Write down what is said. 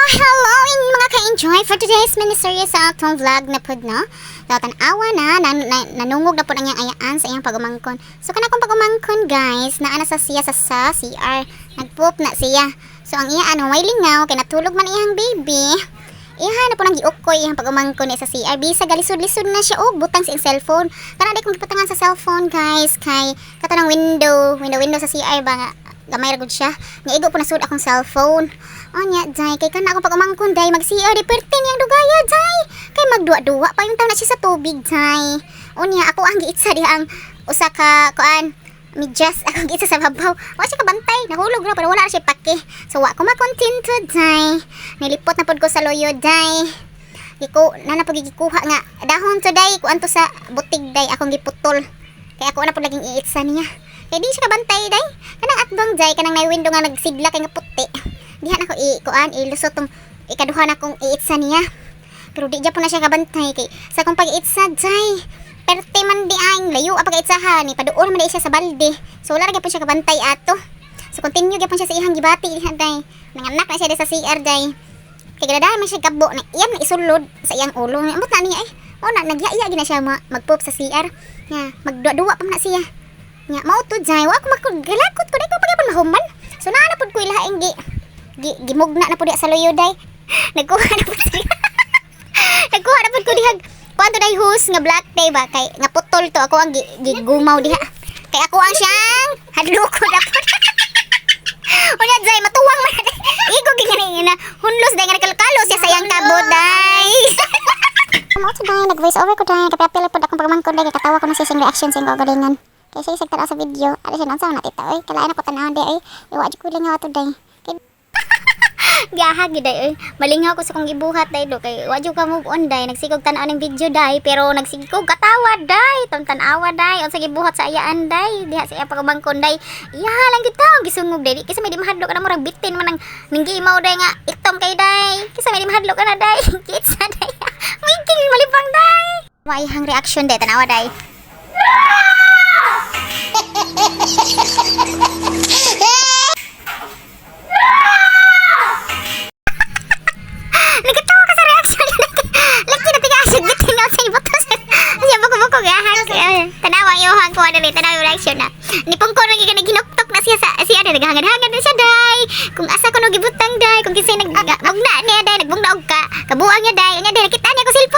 Hello mga ka-enjoy for today's mini-series sa atong vlog na pud, no. So tan-awa na, nanungog na pud ang iyang ayaan sa iyang pag-umangkon. So kana akong pag-umangkon, guys, naa na sa siya sa CR, nagpoop na siya. So ang iya ano way lingaw kay natulog man iyang baby. Iha na po nang giukoy iyang pag-umangkon ni sa CR. Bisa galisod-lisod na siya og butang sa iyang cellphone. Kana di kong gibutangan sa cellphone, guys, kay kato ng window, window window sa CR ba nga gamay ra gud siya. Nga igo po nasud akong cellphone. Onya, day, kay kana akong pag-umangkon, day, mag CR di perti niyang dugaya, day. Kay magduwa-duwa pa yung taon na siya sa tubig, day. Unya, ako ang giitsa diha ang usa ka kuan medyas ako giitsa sa babaw. Wa siya kabantay, nahulog ra pero wala ra siya pake. So wa ko makontento, day. Nilipot na pud ko sa loyo, day. Giko na na pud gikuha nga dahon to, day, kuan to sa butig, day, akong giputol. Kay ako na pud laging iitsa niya. Kay di siya kabantay, day. Kanang atbang, day, kanang nay window nga nagsidla kay nga puti. Diha na ko i kuan ilusot tong ikaduha na kong iitsa niya. Pero di po na siya kabantay kay sa akong pag-iitsa, day. Perte man di ang layo ang pag-iitsahan ni paduol man di siya sa balde. So wala ra gyapon siya kabantay ato. So continue gyapon siya sa iyang gibati diha, day. Nanganak na siya di sa CR, day. Kay gradaan man siya gabo na iyang na isulod sa iyang ulo. Amot na niya eh. O na nagyaya gina siya magpoop sa CR. Nya magduwa-duwa pa man na siya. Nya mao to, jay, wa ako makulakot ko di ko pagyapon mahuman. So naa na pud ko ilaing gi, gi gimugna na pud diha sa luyo, day. Nagkuha na pud ko diha kuan to, day, hose nga black day ba kay nga putol to ako ang gigumaw diha. Kay ako ang siyang hadloko na pud. Unya, jay, matuwang man. Igo gini na hunlos, day, nga nakalkalo siya sa iyang kabot, day. Mao to, day, nag voice over ko, day, kapil pud akong pagmangkon, day, kay katawa ko na siya siyang reaction sa iyang kagalingan. Kay siya isag sa video. Ari siya unsa na tita oy. Kalain ako tan-awon, day oy. Iwa jud ko lingaw ato, day. Kay gahag gid, day oy. Malingaw ko sa kong gibuhat, day, do kay wa jud ka move on, day. Nagsigog tan-aw ning video, day, pero nagsigog katawa, day. Tong tan-awa, day. Unsa gibuhat sa ayaan, day. Diha sa iya pagumangkon, day. Iya lang gid taong gisungog, day. Di kasi may di mahadlok na murag bitin man ang ning gimaw, day, nga itom kay, day. Kisa may di mahadlok ka na, day. Kitsa, day. Winking malipang, day. Wa ihang reaction, day, tan-awa, day. Nagkatawa ka sa reaction. Laki na tiga asig bitin nga sa ibuto sa siya buko-buko gahag. Tanawa iyuhang kuha dali, tanawa yung reaction na. Nipungko na gikan ginuktok na siya sa siya day, naghangad-hangad na siya, day. Kung asa ko no gibutang, day, kung kinsay nag bugna niya, day, nagbugna og ka kabuang niya, day. Unya, day, nakita niya ko cellphone.